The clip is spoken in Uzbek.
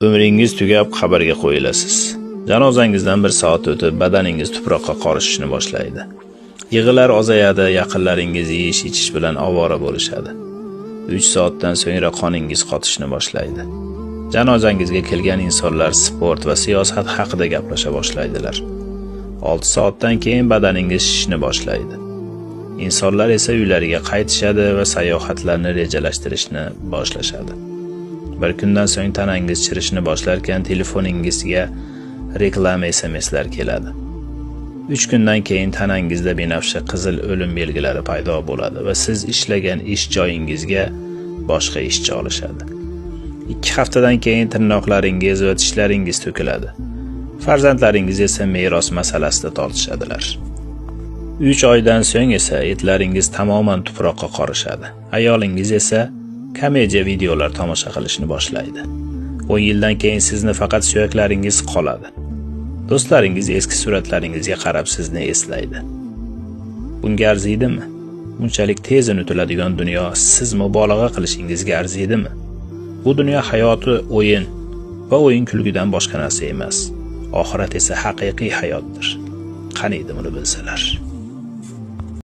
Umringiz tugab qabrga qo'yilasiz. Janozangizdan 1 soat o'tib badaningiz tuproqqa qorishishni boshlaydi. Yig'ilar ozayadi, yaqinlaringiz yeyish ichish bilan ovora bo'lishadi. 3 soatdan so'ngra qoningiz qotishni boshlaydi. Janozangizga kelgan insonlar sport va siyosat haqida gaplasha boshlaydilar. 6 soatdan keyin badaningiz shishni boshlaydi. Insonlar esa uylariga qaytishadi va sayohatlarni rejalashtirishni boshlashadi. Bir kundan so'ng tanangiz chirishni boshlarkan telefoningizga reklama SMSlar keladi. 3 kundan keyin tanangizda binafsha qizil o'lim belgilari paydo bo'ladi va siz ishlagan ish joyingizga boshqa ishchi olishadi. 2 haftadan keyin tirnoqlaringiz va tishlaringiz to'kiladi. Farzandlaringiz esa meros masalasida tortishadilar. 3 oydan so'ng esa etlaringiz tamoman tuproqqa qorishadi. Ayolingiz esa komediya videolar tomosha qilishni boshlaydi. 10 yildan keyin sizni faqat suyaklaringiz qoladi. Do'stlaringiz eski suratlaringizga qarab sizni eslaydi. Bunga arziydimi? Bunchalik tez unutiladigan dunyo siz mubolag'a qilishingizga arziydimi? Bu dunyo hayoti o'yin va o'yin kulgidan boshqa narsa emas. Oxirat esa haqiqiy hayotdir. Qaniydi buni bilsalar.